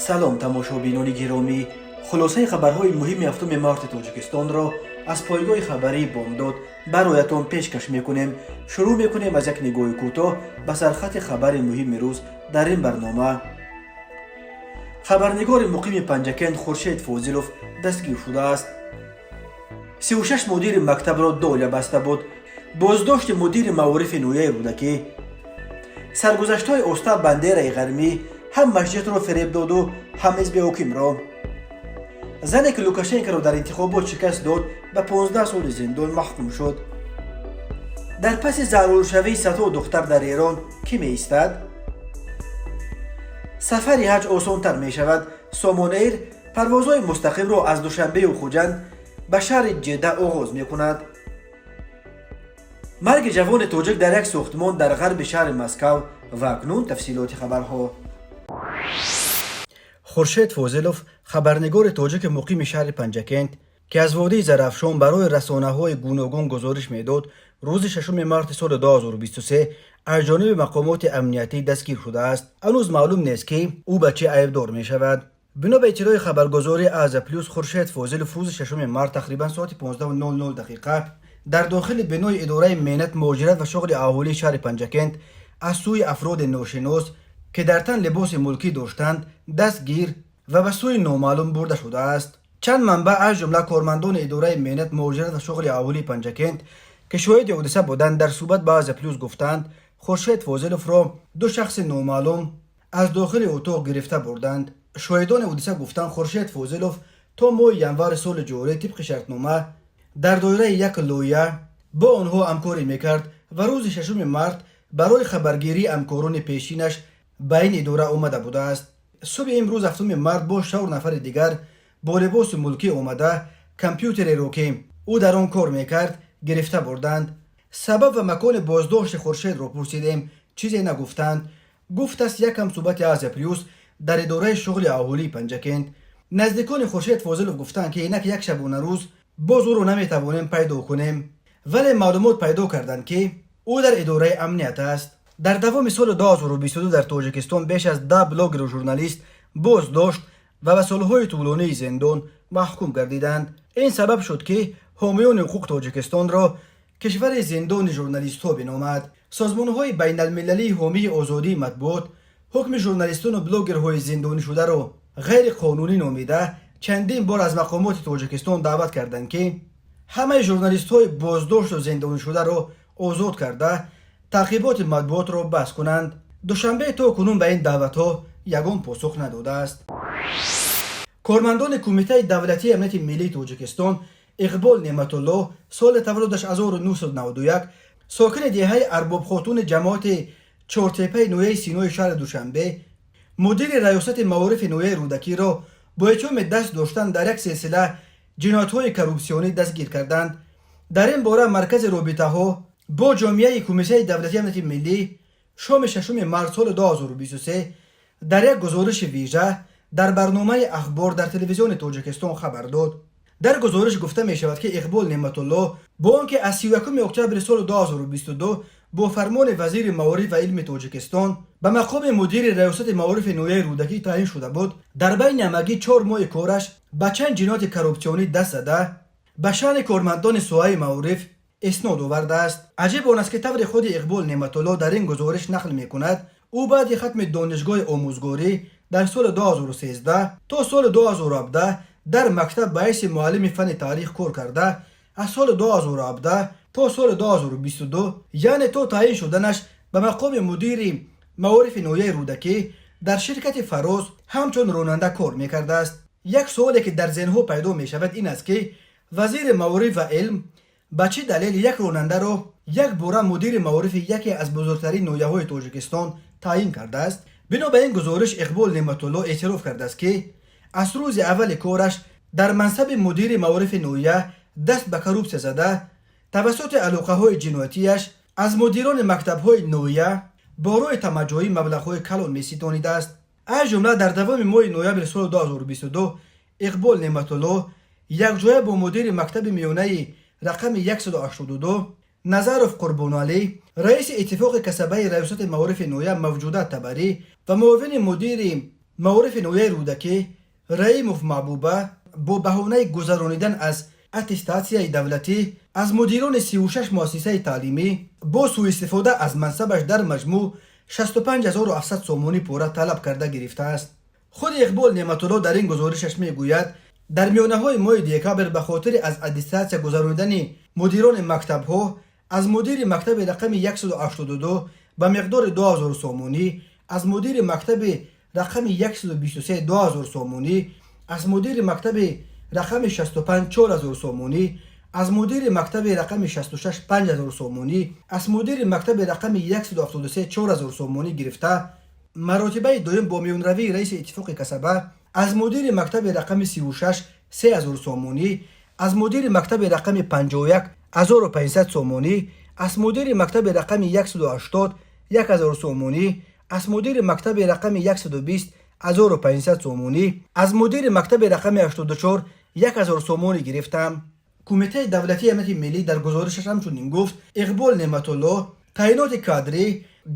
Салом, тамошобинони гиромӣ! Хулосаи хабарҳои муҳими 7 марти Тоҷикистонро аз пойгоҳи хабарии «Бомдод» бароятон пешкаш мекунем. Шурӯъ мекунем аз як нигоҳи кӯтоҳ ба сархати хабари муҳими рӯз дар ин барнома. Хабарнигори муқими Панҷакент Хуршед Фозилов дастгир шудааст. 36 мудири мактабро доля баста буд. Боздошти мудири маорифи ноҳияи Рӯдакӣ. Саргузаштҳои Остап Бандераи ғармӣ: ҳам масҷидро фиреб доду, ҳам ҳизби ҳокимро. Зане, ки Лукашенкоро дар интихобот шикаст дод, ба 15 соли зиндон маҳкум шуд. Дар паси заҳролудшавии садҳо духтар дар Эрон кӣ меистад? Сафари ҳаҷ осонтар мешавад. Сомон Эйр парвозҳои мустақимро аз Душанбею Хуҷанд ба шаҳри Ҷедда оғоз мекунад. Марги ҷавони тоҷик дар як сохтмон дар ғарби шаҳри Москав. Ва акнун тафсилоти хабарҳо. Хуршед Фозилов, хабарнигори тоҷики муқими шаҳри Панҷакент, ки аз водии Зарафшон барои расонаҳои гуногун гузориш медод, рӯзи 6 марти соли 2023 аз ҷониби мақомоти амниятӣ дастгир шудааст. Ҳанӯз маълум нест, ки ӯ ба чӣ айбдор мешавад. Бино ба иттилои хабаргузории Азия Плюс, Хуршед Фозилов рӯзи 6 март тақрибан соати 15:00 дақиқа дар дохили бинои идораи меҳнат, муҳоҷират ва шуғли аҳолии шаҳри Панҷакент аз сӯи афроди ношинос, ки дар тан либоси мулкӣ доштанд, дастгир ва ба сӯи номаълум бурда шудааст. Чанд манбаъ, аз ҷумла кормандони идораи меҳнат, муҳоҷират ва шуғли аҳолии Панҷакент, ки шоҳиди ҳодиса буданд, дар суҳбат ба Азия Плюс гуфтанд, Хуршед Фозиловро ду шахси номаълум аз дохили утоқ гирифта бурданд. Шоҳидони ҳодиса гуфтанд, Хуршед Фозилов то моҳи январи соли ҷорӣ тибқи шартнома дар доираи як лоиҳа бо онҳо ҳамкорӣ мекард ва рӯзи 6 март барои хабаргирии ҳамкорони пешинаш ба ин идора омада будааст. Субҳи имрӯз, 7 март, боз чор нафари дигар бо либоси мулкӣ омада, компютереро, ки ӯ дар он кор мекард, гирифта бурданд. Сабаб ва макони боздошти Хуршедро пурсидем, чизе нагуфтанд, гуфтааст як ҳамсӯҳбати Азия Плюс дар идораи шуғли аҳолии Панҷакент. Наздикони Хуршед Фозилов гуфтанд, ки инак як шабонарӯз боз ӯро наметавонем пайдо кунем, вале маълумот пайдо карданд, ки ӯ дар идораи амният аст. Дар давоми соли 2022 дар Тоҷикистон беш аз 10 блогеру журналист боздошт ва ба солҳои тӯлонии зиндон маҳкум гардиданд. Ин сабаб шуд, ки ҳомиёни ҳуқуқ Тоҷикистонро кишвари зиндони журналистҳо биномад. Созмонҳои байналмилалии ҳомии озодии матбуот ҳукми журналистону блогерҳои зиндонишударо ғайриқонунӣ номида, чандин бор аз мақомоти Тоҷикистон даъват карданд, ки ҳамаи журналистҳои боздошту зиндонишударо озод карда, таъқиботи матбуотро бас кунанд. Душанбе то кунун ба ин даъватҳо ягон посух надодааст. Кормандони Кумитаи давлатии амнияти миллии Тоҷикистон Иқбол Неъматулло, соли таваллудаш 1991, сокини деҳаи Арбобхотуни ҷамоати Чортепаи ноҳияи Синои шаҳри Душанбе, мудири раёсати маорифи ноҳияи Рӯдакиро бо иттиҳоми даст доштан дар як силсила ҷиноятҳои коррупсионӣ дастгир карданд. Дар ин бора Маркази робитаҳо бо ҷомеаи Кумитаи давлатии амнияти миллӣ шоми 6 март соли 2023 дар як гузориши вижа дар барномаи «Ахбор» дар Телевизиони Тоҷикистон хабар дод. Дар гузориш гуфта мешавад, ки Иқбол Неъматулло бо он ки аз 31 октябри соли 2022 бо фармони вазири маориф ва илми Тоҷикистон ба мақоми мудири раёсати маорифи ноҳияи Рӯдакӣ таъин шуда буд, дар байни ҳамагӣ 4 моҳи кораш ба чанд ҷинояти коррупсионӣ даст зада, ба шаъни кормандони соҳаи маориф иснод овардааст. Аҷиб он аст, ки тавре худи Иқбол Неъматулло дар ин гузориш нақл мекунад, ӯ баъди хатми донишгоҳи омӯзгорӣ дар соли 2013 то соли 2017 дар мактаб ба ҳайси муаллими фанни таърих кор карда, аз соли 2017 то соли 2022, яъне то таъин шуданаш ба мақоми мудири маорифи ноҳияи Рӯдакӣ, дар ширкати «Фароз» ҳамчун ронанда кор мекардааст. Як суоле, ки дар зеҳнҳо пайдо мешавад, ин аст, ки вазири маориф ва илм ба чӣ далел як ронандаро якбора мудири маорифи яке аз бузургтарин ноҳияҳои Тоҷикистон таъин кардааст? Бино ба ин гузориш, Иқбол Неъматулло эътироф кардааст, ки аз рӯзи аввали кораш дар мансаби мудири маорифи ноҳия даст ба коррупсия зада, тавассути алоқаҳои ҷиноятияш аз мудирони мактабҳои ноҳия бо роҳи тамаъҷӯӣ маблағҳои калон меситонидааст. Аз ҷумла, дар давоми моҳи ноябри соли 2022 Иқбол Неъматулло якҷоя бо мудири мактаби миёнаи рақами 182 Назаров Қурбоналӣ, раиси иттифоқи касабаи раёсати маорифи ноҳия Мавҷуда Табарӣ ва муовини мудири Маорифи ноҳияи Рӯдакӣ Раимов Маҳбуба бо баҳонаи гузаронидан аз аттестатсияи давлатӣ аз мудирони 36 муассисаи таълимӣ бо сӯистифода аз мансабаш дар маҷмӯъ 65 700 сомонӣ пора талаб карда гирифтааст. Худи Иқбол Неъматулло дар ин гузоришаш мегӯяд, дар миёнаҳои моҳи декабр ба хотири аз аттестатсия гузаронидани мудирони мактабҳо аз мудири мактаби рақами 182 ба миқдори 2000 сомонӣ, аз мудири мактаби рақами 123 2000 сомонӣ, аз мудири мактаби рақами 65 4000 сомонӣ, аз мудири мактаби рақами 66 5000 сомонӣ, аз мудири мактаби рақами 173 4000 сомонӣ гирифта, маротибаи дуюм бо миёнравии раиси иттифоқи касаба аз мудири мактаби рақами 36 3000 сомонӣ, аз мудири мактаби рақами 51 1500 сомонӣ, аз мудири мактаби рақами 180 1000 сомонӣ, аз мудири мактаби рақами 120 1500 сомонӣ, аз мудири мактаби рақами 84 1000 сомонӣ гирифтам. Кумитаи давлатии амнияти миллӣ дар гузоришаш ҳамчунин гуфт, Иқбол Неъматулло таъиноти кадрӣ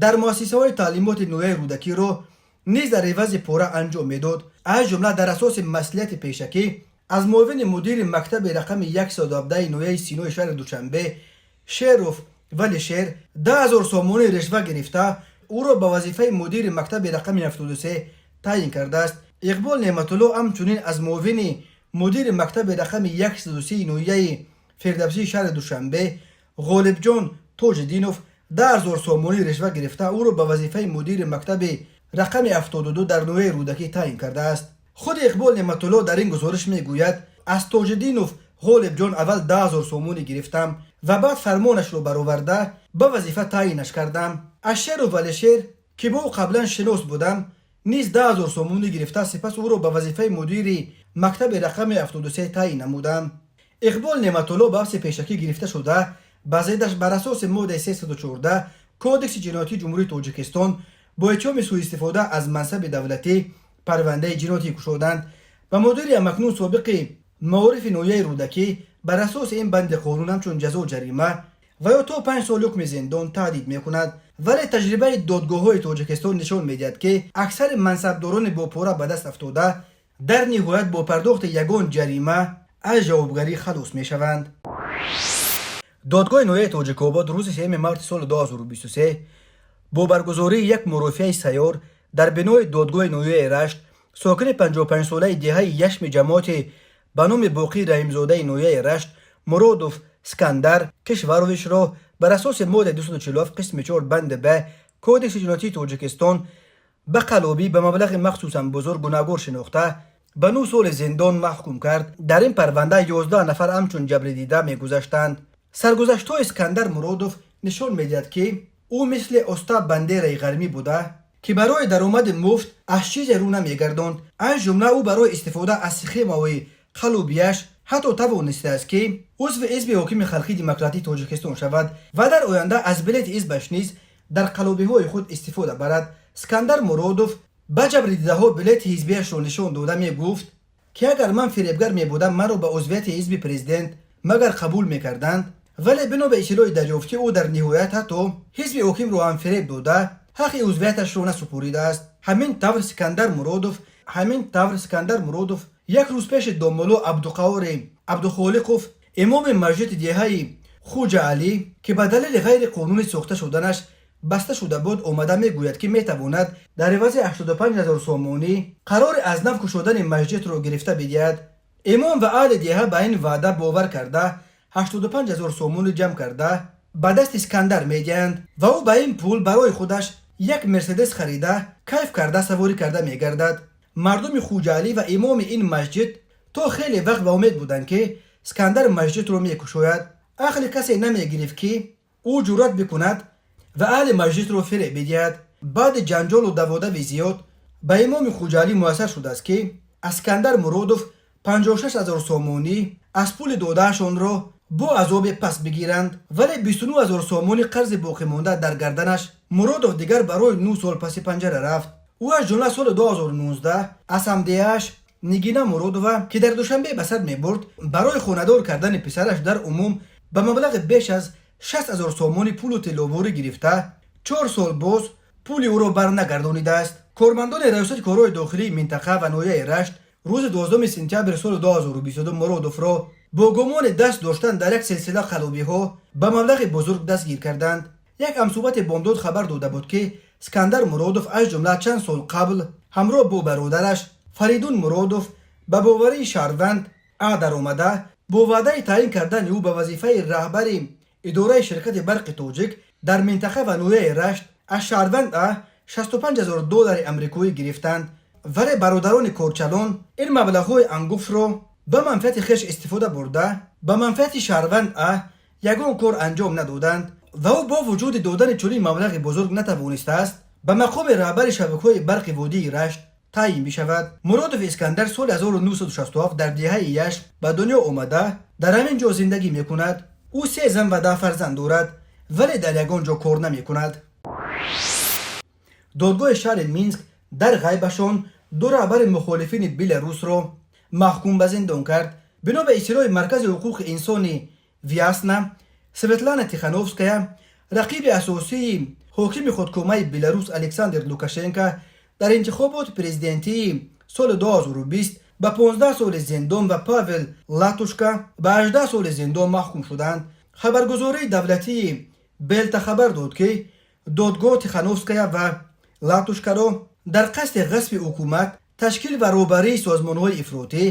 дар муассисаҳои таълимоти ноҳияи Рӯдакиро низ дар ивази пора анҷом медод. Аз ҷумла, дар асоси маслиҳати пешакӣ аз муовини мудири мактаби рақами 117 ноҳияи Синои шаҳри Душанбе Шеров Валишер 10 000 сомонӣ ришва гирифта, ӯро ба вазифаи мудири мактаби рақами 73 таъин кардааст. Иқбол Неъматулло ҳамчунин аз муовини мудири мактаби рақами 130 ноҳияи Фирдавсии шаҳри Душанбе Ғолибҷон Тоҷиддинов 10 000 сомонӣ ришва гирифта, ӯро ба вазифаи мудири мактаби рақами 72 дар ноҳияи Рӯдакӣ таъин кардааст. Худи Иқбол Неъматулло дар ин гузориш мегӯяд, аз Тоҷиддинов Ғолибҷон аввал 10 000 сомонӣ гирифтам ва баъд фармонашро бароварда ба вазифа таъинаш кардам. Аз Шеру Валишер, ки бо ӯ қаблан шинос будам, низ 10 000 сомонӣ гирифта, сипас ӯро ба вазифаи мудири мактаби рақами 73 таъин намудам. Иқбол Неъматулло ба ҳабси пешакӣ гирифта шуда, ба зиддаш бар асоси моддаи 314 Кодекси ҷиноятии Ҷумҳурии Тоҷикистон бо иттиҳоми сӯистифода аз мансаби давлатӣ парвандаи ҷиноятӣ кушоданд. Ба мудири ҳамакнун собиқи маорифи ноҳияи Рӯдакӣ бар асоси ин банди қонун ҳамчун ҷазо ҷарима ва ё то 5 сол ҳукми зиндон таҳдид мекунад. Вале таҷрибаи додгоҳҳои Тоҷикистон нишон медиҳад, ки аксари мансабдорони бо пора ба даст афтода дар ниҳоят бо пардохти ягон ҷарима аз ҷавобгарӣ халос мешаванд. Додгоҳи ноҳияи Тоҷикобод рӯзи 3 марти соли 2023 бо баргузории як мурофиаи сайёр дар бинои додгоҳи ноҳияи Рашт сокини 55-солаи деҳаи Яшми ҷамоати ба номи Боқӣ Раҳимзодаи ноҳияи Рашт Муродов Скандар Кишваровичро бар асоси моддаи 247 қисми 4 банди б Кодекси ҷиноятии Тоҷикистон ба қаллобӣ ба маблағи махсусан бузург гунаҳгор шинохта, ба 9 соли зиндон маҳкум кард. Дар ин парванда 11 нафар ҳамчун ҷабрдида мегузаштанд. Саргузаштҳои Искандар Муродов нишон медиҳад, ки ӯ мисли Остап Бандераи ғармӣ буда, ки барои даромади муфт аз чизе рӯ намегардонд. Аз ҷумла, ӯ барои истифода аз схемаҳои қаллобияш ҳатто тавонистааст, ки узви ҳизби ҳокими Халқии Демократии Тоҷикистон шавад ва дар оянда аз билети ҳизбаш низ дар қаллобиҳои худ истифода барад. Скандар Муродов ба ҷабрдидаҳо билети ҳизбияшро нишон дода мегуфт, ки агар ман фиребгар мебудам, маро ба узвияти ҳизби президент магар қабул мекарданд? Вале бино ба иттилои дарёфтӣ, ӯ дар ниҳоят ҳатто ҳизби ҳокимро ҳам фиреб дода, ҳаққи узвияташро насупоридааст. Ҳамин тавр, Искандар Муродов як рӯз пеши домулло Абдуқаҳори Абдухолиқов, имоми масҷиди деҳаи Хуҷаалӣ, ки ба далели ғайриқонунӣ сохта шуданаш баста шуда буд, омада мегӯяд, ки метавонад дар ивази 85 ҳазор сомонӣ қарори аз нав кушодани масҷидро гирифта бидиҳад. Имом ва аҳли деҳа ба ин ваъда бовар карда, 85 ҳазор сомонӣ ҷамъ карда ба дасти Искандар медиҳанд ва ӯ ба ин пул барои худаш як Мерседес харида, кайф карда саворӣ карда мегардад. Мардуми Хуҷаалӣ ва имоми ин масҷид то хеле вақт ба умед буданд, ки Искандар масҷидро мекушояд. Ақли касе намегирифт, ки ӯ ҷуръат бикунад ва аҳли масҷидро фиреб бидиҳад. Баъди ҷанҷолу даводави зиёд ба имоми Хуҷаалӣ муяссар шудааст, ки Искандар Муродов 56 ҳазор сомонӣ аз пули додаашонро бо азобе пас бигиранд, вале 29 ҳазор сомони қарзи боқимонда дар гарданаш Муродов дигар барои 9 сол паси панҷара рафт. Ӯ аз ҷумла соли 2019 аз ҳамдеҳааш Нигина Муродова, ки дар Душанбе ба сар мебурд, барои хонадор кардани писараш дар умум ба маблағи беш аз 60 ҳазор сомонӣ пулу тилловорӣ гирифта, 4 сол боз пули ӯро барнагардонидааст. Кормандони раёсати корҳои дохилии минтақа ва ноҳияи Рашт рӯзи 12 сентябри соли 2022 Муродовро бо гумони даст доштан дар як силсила қаллобиҳо ба маблағи бузург дастгир карданд. Як ҳамсӯҳбати Бомдод хабар дода буд, ки Искандар Муродов аз ҷумла чанд сол қабл ҳамроҳ бо бародараш Фаридун Муродов ба боварии шаҳрванд А даромада, бо ваъдаи таъин кардани ӯ ба вазифаи раҳбари идораи ширкати Барқи Тоҷик дар минтақа ва ноҳияи Рашт аз шаҳрванд А 65 ҳазор доллари амрикоӣ гирифтанд. Вале бародарони корчалон ин маблағҳои ангуфтро ба манфиати хеш истифода бурда, ба манфиати шаҳрванд А ягон кор анҷом надоданд ва ӯ бо вуҷуди додани чунин маблағи бузург натавонистааст ба мақоми раҳбари шабакаҳои барқи водии Рашт таъин бишавад. Муродов Искандар соли 1967 дар деҳаи Яшм ба дунё омада, дар ҳамин ҷо зиндагӣ мекунад. Ӯ се зан ва 10 фарзанд дорад, вале дар ягон ҷо кор намекунад. Додгоҳи шаҳри Минск дар ғайбашон ду раҳбари мухолифини Беларусро маҳкум ба зиндон кард. Бино ба иттилои Маркази ҳуқуқи инсони Вясна, Светлана Тихановская, рақиби асосии ҳокими худкомаи Беларус Александр Лукашенко дар интихоботи президентии соли 2020, ба 15 соли зиндон ва Павел Латушка ба 18 соли зиндон маҳкум шуданд. Хабаргузории давлатии Белта хабар дод, ки додгоҳ Тихановская ва Латушкаро дар қасди ғасби ҳукумат, ташкил ва роҳбарии созмонҳои ифротӣ,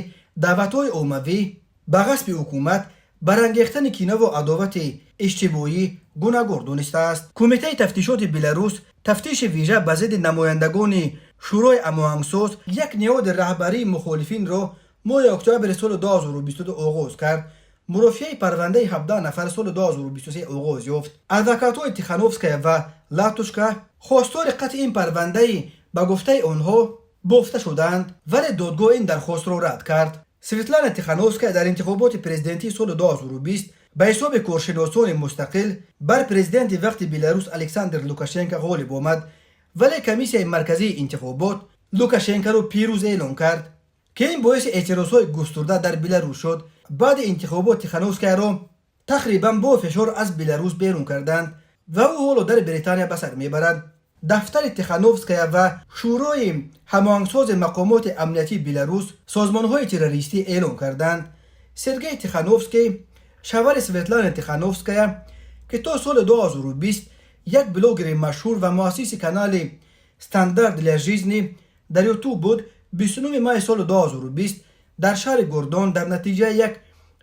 даъватҳои оммавӣ ба ғасби ҳукумат, барангехтани кинаву адовати иҷтимоӣ гунаҳгор донистааст. Кумитаи тафтишоти Беларус тафтиши вижа ба зидди намояндагони Шӯрои ҳамоҳангсоз, як ниҳоди раҳбарии мухолифинро, моҳи октябри соли 2022 оғоз кард. Мурофиаи парвандаи 17 нафар соли 2023 оғоз ёфт. Адвокатҳои Тихановская ва Латушка хостори қатъи ин парвандаи ба гуфтаи онҳо бофта шудаанд, вале додгоҳ ин дархостро рад кард. Светлана Тихановская дар интихоботи президентии соли 2020 ба ҳисоби коршиносони мустақил бар президенти вақти Беларус Александр Лукашенко ғолиб омад, вале Комиссияи марказии интихобот Лукашенкоро пирӯз эълон кард, ки ин боиси эътирозҳои густурда дар Беларус шуд. Баъди интихобот Тихановскаяро тақрибан бо фишор аз Беларус берун карданд ва ӯ ҳоло дар Британия ба сар мебарад. Дафтари Тихановская ва Шӯрои ҳамоҳангсози мақомоти амниятии Беларус созмонҳои террористӣ эълон карданд. Сергей Тихановский, шавҳари Светлана Тихановская, ки то соли 2020 як блогери машҳур ва муассиси канали «Стандарт для жизни» дар Ютуб буд, 29 майи соли 2020 дар шаҳри Гурдон дар натиҷаи як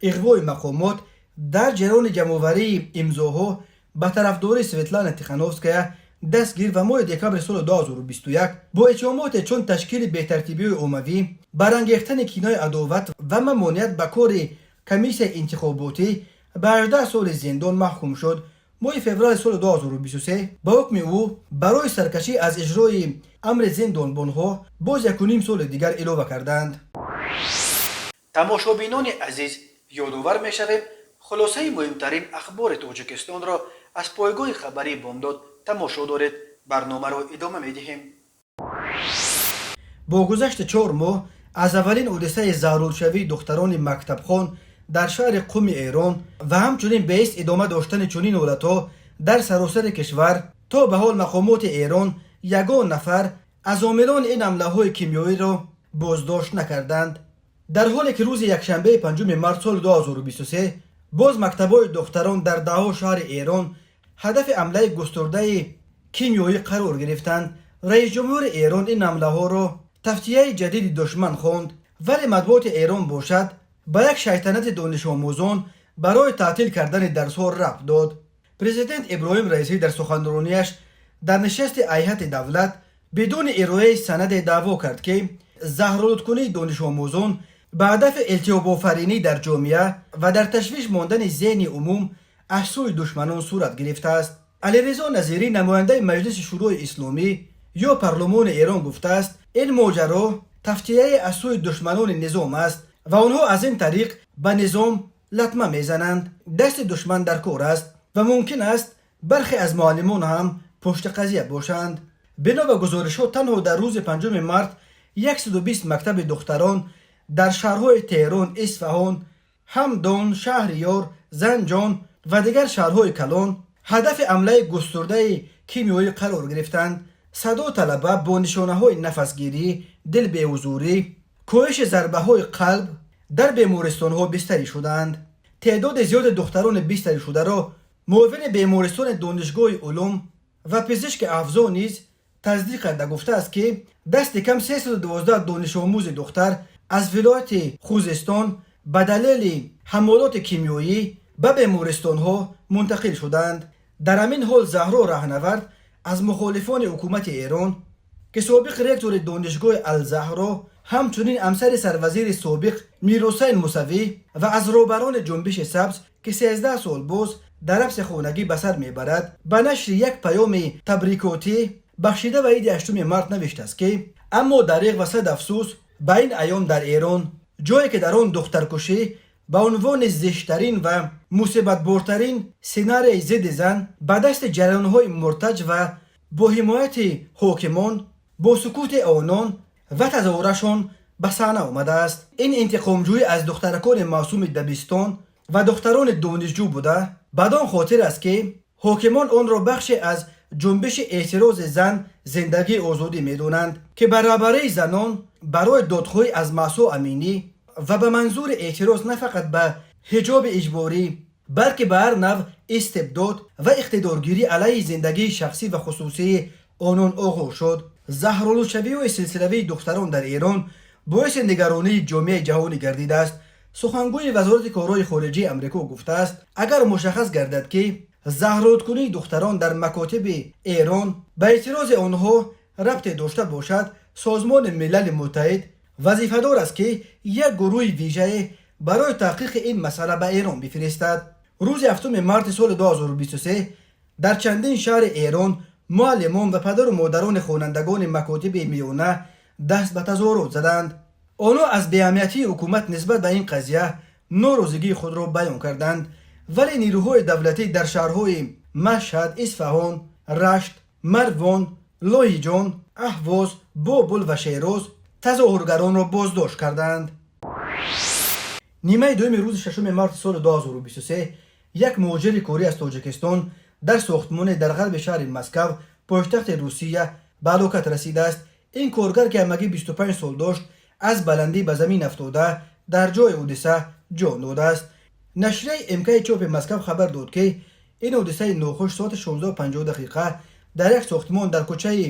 иғвои мақомот дар ҷараёни ҷамъоварии имзоҳо ба тарафдории Светлана Тихановская дастгир ва моҳи декабри соли 2021 бо иттиҳомоте чун ташкили бетартибиҳои оммавӣ, барангехтани кинаи адоват ва мамоният ба кори комиссияи интихоботӣ ба 18 соли зиндон маҳкум шуд. Моҳи феврали соли 2023 ба ҳукми ӯ барои саркашӣ аз иҷрои амри зиндонбонҳо боз якуним соли дигар илова карданд. Тамошобинони азиз, ёдовар мешавем, хулосаи муҳимтарин ахбори Тоҷикистонро аз пойгоҳи хабарии Бомдод тамошо доред. Барномаро идома медиҳем. Бо гузашти 4 моҳ аз аввалин ҳодисаи заҳролудшавии духтарони мактабхон дар шаҳри Қуми Эрон ва ҳамчунин беист идома доштани чунин ҳолатҳо дар саросари кишвар, то ба ҳол мақомоти Эрон ягон нафар аз омилони ин ҳамлаҳои кимиёиро боздошт накарданд. Дар ҳоле ки рӯзи якшанбеи 5 март соли 2023 боз мактабҳои духтарон дар даҳҳо шаҳри Эрон ҳадафи ҳамлаи густурдаи кимиёӣ қарор гирифтанд, раисҷумҳури Эрон ин ҳамлаҳоро тавтияи ҷадиди душман хонд, вале матбуоти Эрон бошад, ба як шайтанати донишомӯзон барои таътил кардани дарсҳо рабт дод. Президент Иброҳим Раисӣ дар суханронияш дар нишасти ҳайати давлат бидуни ироаи санаде даъво кард, ки заҳролудкунии донишомӯзон ба ҳадафи илтиҳобофаринӣ дар ҷомеа ва дар ташвиш мондани зеҳни умум аз сӯи душманон сурат гирифтааст. Алиризо Назирӣ, намояндаи Маҷлиси Шӯрои Исломӣ ё парлумони Эрон, гуфтааст, ин моҷаро тавтияе аз сӯи душманони низом аст ва онҳо аз ин тариқ ба низом латма мезананд. Дасти душман дар кор аст ва мумкин аст бархе аз муаллимон ҳам пушти қазия бошанд. Бино ба гузоришҳо, танҳо дар рӯзи 5 март 120 мактаби духтарон дар шаҳрҳои Теҳрон, Исфаҳон, Ҳамдон, Шаҳриёр, Занҷон ва дигар шаҳрҳои калон ҳадафи ҳамлаи густурдаи кимиёӣ қарор гирифтанд. Садҳо талаба бо нишонаҳои нафасгирӣ, дилбеҳузурӣ, коҳиши зарбаҳои қалб дар бемористонҳо бистарӣ шудаанд. Теъдоди зиёди духтарони бистаришударо муовини бемористони Донишгоҳи улум ва пизишки афзо низ тасдиқ карда гуфтааст, ки дасти кам 312 донишомӯзи духтар аз вилояти Хузистон ба далели ҳамолоти кимиёӣ ба бемористонҳо мунтақил шуданд. Дар ҳамин ҳол, Заҳро Раҳнавард аз мухолифони ҳукумати Эрон, ки собиқ ректори Донишгоҳи Алзаҳро, ҳамчунин ҳамсари сарвазири собиқ Мирҳусайн Мусавӣ ва аз роҳбарони Ҷунбиши Сабз, ки 13 сол боз дар ҳабси хонагӣ ба сар мебарад, ба нашри як паёми табрикотӣ бахшида ба иди 8 март навиштааст, ки аммо дареғ ва сад афсӯс ба ин айём дар Эрон, ҷое ки дар он духтаркушӣ ба унвони зиштарин ва мусибатбортарин сценарияи зидди зан ба дасти ҷараёнҳои муртаҷ ва бо ҳимояти ҳокимон, бо сукути онон ва тазоҳурашон ба саҳна омадааст, ин интиқомҷӯӣ аз духтаракони маъсуми дабистон ва духтарони донишҷӯ буда, бадон хотир аст, ки ҳокимон онро бахше аз ҷунбиши эътирози «Зан, зиндагӣ, озодӣ» медонанд, ки ба раҳбарии занон барои додхоҳӣ аз Маҳсо Аминӣ ва ба манзури эътироз на фақат ба ҳиҷоби иҷборӣ, балки ба ҳар навъ истибдод ва иқтидоргирӣ алайҳи зиндагии шахсӣ ва хусусии онон оғоз шуд. Заҳролудшавиҳои силсилавии духтарон дар Эрон боиси нигаронии ҷомеаи ҷаҳонӣ гардидааст. Сухангӯи Вазорати корҳои хориҷии Амрико гуфтааст, агар мушаххас гардад, ки заҳролудкунии духтарон дар макотиби Эрон ба эътирози онҳо рабте дошта бошад, Созмони Милали Муттаҳид вазифадор аст, ки як гурӯҳи вижае барои таҳқиқи ин масъала ба Эрон бифиристад. Рӯзи 7 марти соли 2023 дар чандин шаҳри Эрон муаллимон ва падару модарони хонандагони макотиби миёна даст ба тазоҳурот заданд. Онҳо аз беаҳамиятии ҳукумат нисбат ба ин қазия норозигии худро баён карданд, вале нерӯҳои давлатӣ дар шаҳрҳои Машҳад, Исфаҳон, Рашт, Марвон, Лоҳиҷон, Аҳвоз, Бобул ва Шероз тазоҳургаронро боздошт карданд. Нимаи дуюми рӯзи 6 марти соли 2023 як муҳоҷири корӣ аз Тоҷикистон дар сохтмоне дар ғарби шаҳри Москав, пойтахти Русия, ба ҳалокат расидааст. Ин коргар, ки ҳамагӣ 25 сол дошт, аз баландӣ ба замин афтода, дар ҷои ҳодиса ҷон додааст. Нашрияи МКи чопи Москав хабар дод, ки ин ҳодисаи нохуш соати 16:50 дақиқа дар як сохтмон дар кӯчаи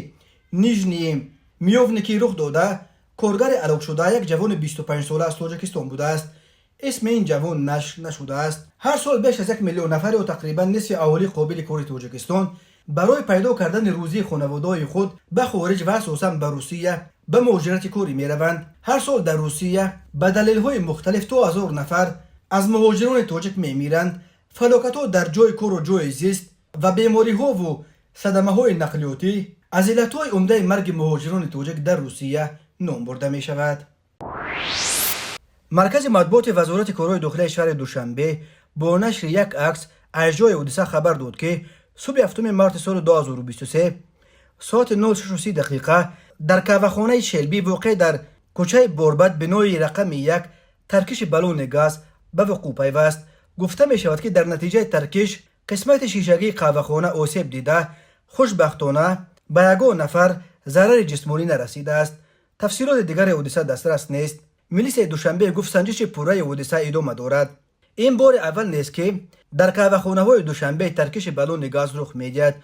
Нижние Миёвники рух дода. Коргари ҳалокшуда як ҷавони 25сола аз Тоҷикистон будааст. Исми ин ҷавон нашр нашудааст. Ҳар сол беш аз 1 миллион нафар ё тақрибан нисфи аҳолии қобили кори Тоҷикистон барои пайдо кардани рӯзии хонаводаҳои худ ба хориҷ ва асосан ба Русия ба муҳоҷирати корӣ мераванд. Ҳар сол дар Русия ба далелҳои мухталиф то 1000 нафар аз муҳоҷирони тоҷик мемиранд. Фалокатҳо дар ҷои кору ҷои зист ва бемориҳову садамаҳои нақлиётӣ аз иллатҳои умдаи марги муҳоҷирони тоҷик дар Русия ном бурда мешавад. Маркази матбуоти Вазорати корҳои дохилаи шаҳри Душанбе бо нашри як акс аз ҷои ҳодиса хабар дод, ки субҳи 7 марти соли 2023 соати 06:30 дақиқа дар қаҳвахонаи Шелби, воқеъ дар кӯчаи Борбад, бинои рақами 1, таркиши баллони газ ба вуқӯъ пайваст. Гуфта мешавад, ки дар натиҷаи таркиш қисмати шишагии қаҳвахона осеб дида, хушбахтона ба ягон нафар зарари ҷисмонӣ нарасидааст. Тафсилоти дигари ҳодиса дастрас нест. Милисияи Душанбе гуфт, санҷиши пурраи ҳодиса идома дорад. Ин бори аввал нест, ки дар қаҳвахонаҳои Душанбе таркиши баллони газ рух медиҳад.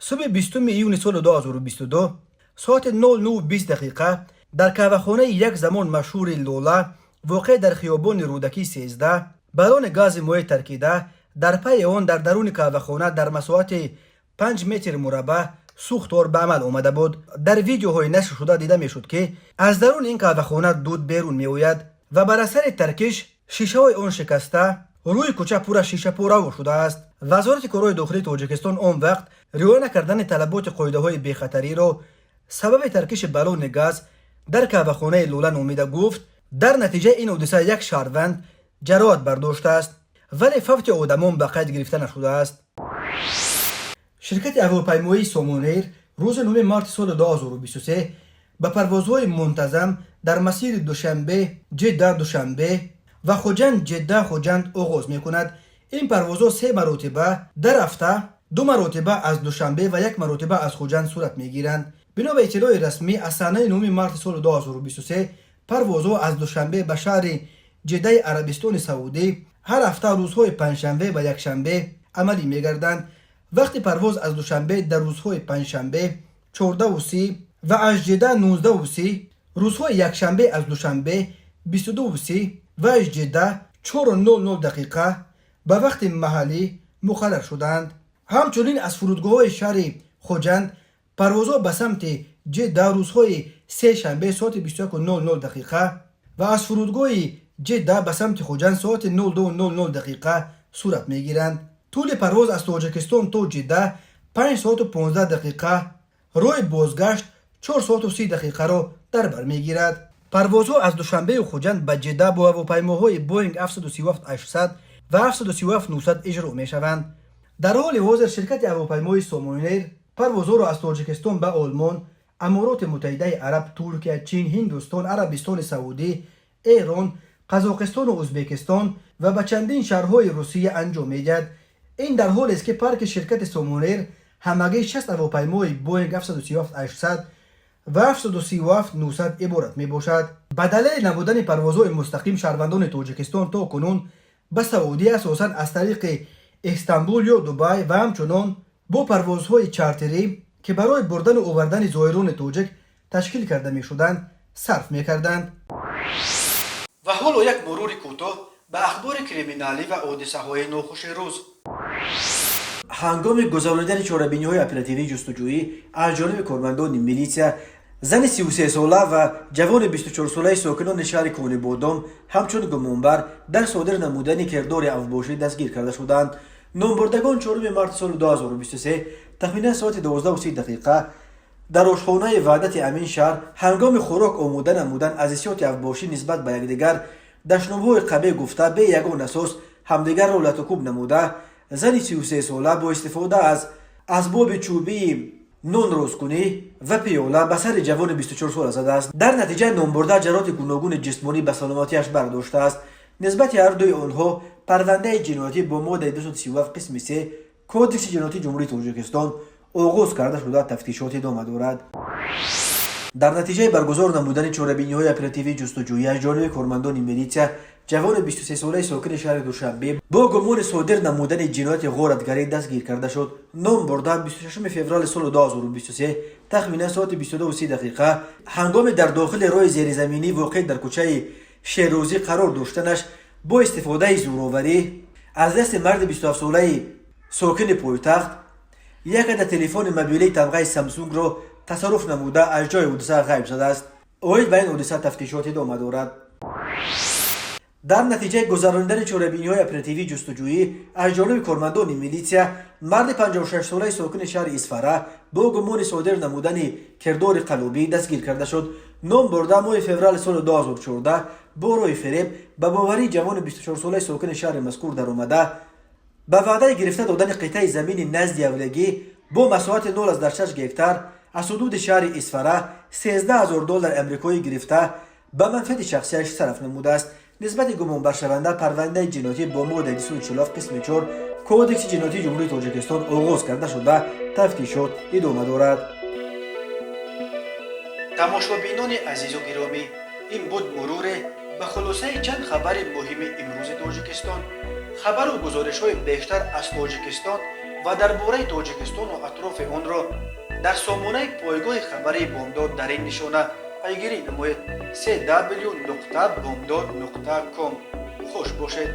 Субҳи 20 июни соли 2022 соати 09:20 дақиқа дар қаҳвахонаи як замон машҳури Лола, воқеъ дар хиёбони Рӯдакӣ 13, баллони гази моеъ таркида, дар пайи он дар даруни қаҳвахона дар масоҳати 5 метри мураббаъ сӯхтор ба амал омада буд. Дар видеоҳои нашршуда дида мешуд, ки аз даруни ин қаҳвахона дуд берун меояд ва бар асари таркиш шишаҳои он шикаста, рӯи кӯча пурра шишапораво шудааст. Вазорати корҳои дохилии Тоҷикистон он вақт риоя накардани талаботи қоидаҳои бехатариро сабаби таркиши баллони газ дар қаҳвахонаи Лола номида гуфт, дар натиҷаи ин ҳодиса як шаҳрванд ҷароҳат бардоштааст, вале фавти одамон ба қайд гирифта нашудааст. Ширкати ҳавопаймоии Сомонэйр рӯзи 9 марти соли 2023 ба парвозҳои мунтазам дар масири Душанбе Ҷидда Душанбе ва Хуҷанд Ҷидда Хуҷанд оғоз мекунад. Ин парвозҳо се маротиба дар ҳафта, ду маротиба аз Душанбе ва як маротиба аз Хуҷанд сурат мегиранд. Бино ба иттилои расмӣ, аз санаи 9 марти соли 2023 парвозҳо аз Душанбе ба шаҳри Ҷиддаи Арабистони Саудӣ ҳар ҳафта рӯзҳои панҷшанбе ва якшанбе амалӣ мегарданд. Вақти парвоз аз Душанбе дар рӯзҳои панҷшанбе 14:30 ва аз Ҷидда 19:30, рӯзҳои якшанбе аз Душанбе 22:30 ва аз Ҷидда 4:00 дақиқа ба вақти маҳаллӣ муқаррар шудаанд. Ҳамчунин аз фурудгоҳҳои шаҳри Хуҷанд парвозҳо ба самти Ҷидда рӯзҳои сешанбе соати 21:00 дақиқа ва аз фурудгоҳи Ҷидда ба самти Хуҷанд соати 02:00 дақиқа сурат мегиранд. Тӯли парвоз аз Тоҷикистон то Ҷидда 5 соату 15 дақиқа, роҳи бозгашт 4 соату 30 дақиқаро дар бар мегирад. Парвозҳо аз Душанбею Хуҷанд ба Ҷидда бо ҳавопаймоҳои Боинг 737-800 ва 737-900 иҷро мешаванд. Дар ҳоли ҳозир ширкати ҳавопаймои Сомонэйр парвозҳоро аз Тоҷикистон ба Олмон, Амороти Муттаҳидаи Араб, Туркия, Чин, Ҳиндустон, Арабистони Саудӣ, Эрон, Қазоқистону Ӯзбекистон ва ба чандин шаҳрҳои Русия анҷом медиҳад. Ин дар ҳолест, ки парки ширкати Сомонэйр ҳамагӣ 60 ҳавопаймои Боинг 737-800 ва 737-900 иборат мебошад. Ба далели набудани парвозҳои мустақим, шаҳрвандони Тоҷикистон то кунун ба Саудӣ асосан аз тариқи Истанбул ё Дубай ва ҳамчунон бо парвозҳои чартерӣ, ки барои бурдану овардани зоирони тоҷик ташкил карда мешуданд, сарф мекарданд. Ва ҳоло як мурури кӯтоҳ ба ахбори криминалӣ ва ҳодисаҳои нохуши рӯз. Ҳангоми гузаронидани чорабиниҳои оперативии ҷустуҷӯӣ аз ҷониби кормандони милитсия, зани 33сола ва ҷавони 24солаи сокинони шаҳри Конибодом ҳамчун гумонбар дар содир намудани кирдори авбошӣ дастгир карда шуданд. Номбурдагон 4 марти соли 2023 тахминан соати 12:30 дақиқа дар ошхонаи Ваҳдати амин шаҳр ҳангоми хӯрок омода намудан аз ҳиссиёти авбошӣ нисбат ба якдигар дашномҳои қабеҳ гуфта, бе ягон асос ҳамдигарро латукӯб намуда, зани 33сола бо истифода аз асбоби чӯбии нонрӯзкунӣ ва пиёла ба сари ҷавони 24сола задааст. Дар натиҷа номбурда ҷароҳати гуногуни ҷисмонӣ ба саломатиаш бардоштааст. Нисбати ҳардуи онҳо парвандаи ҷиноятӣ бо моддаи 237 қисми 3 Кодекси ҷиноятии Ҷумҳурии Тоҷикистон оғоз карда шуда, тафтишот идома дорад. Дар натиҷаи баргузор намудани чорабиниҳои оперативии ҷустуҷӯӣ аз ҷониби кормандони милитсия, ҷавони 23солаи сокини шаҳри Душанбе бо гумони содир намудани ҷинояти ғоратгарӣ дастгир карда шуд. Ном бурда 26 феврали соли 2023 тахминан соати 22:30 дақиқа ҳангоми дар дохили роҳи зеризаминӣ, воқеъ дар кӯчаи Шерӯзӣ қарор доштанаш, бо истифодаи зӯроварӣ аз дасти марди 27солаи сокини пойтахт як адад телефони мобилии тамғаи Самсунгро тасарруф намуда, аз ҷои ҳодиса ғайб задааст. Оид ба ин ҳодиса тафтишот идома дорад. Дар натиҷаи гузаронидани чорабиниҳои оперативии ҷустуҷӯӣ аз ҷониби кормандони милитсия, марди 56солаи сокини шаҳри Исфара бо гумони содир намудани кирдори қаллобӣ дастгир карда шуд. Ном бурда моҳи феврали соли 2014 бо роҳи фиреб ба боварии ҷавони 24солаи сокини шаҳри мазкур даромада, ба ваъдаи гирифта додани қитъаи замини назди авлиягӣ бо масоҳати 0,6 гектар аз ҳудуди шаҳри Исфара 13 ҳазор доллари амрикоӣ гирифта, ба манфиати шахсияш сарф намудааст. Нисбати гумонбаршаванда парвандаи ҷиноятӣ бо моддаи 247 қисми 4 Кодекси ҷиноятии Ҷумҳурии Тоҷикистон оғоз карда шуда, тафтишот идома дорад. Тамошобинони азизу гиромӣ, ин буд муруре ба хулосаи чанд хабари муҳими имрӯзи Тоҷикистон. Хабару гузоришҳои бештар аз Тоҷикистон ва дар бораи Тоҷикистону атрофи онро дар сомонаи пойгоҳи хабарии Бомдод дар ин нишона пайгирӣ намоед: cw.bomdod.com. Хуш бошед.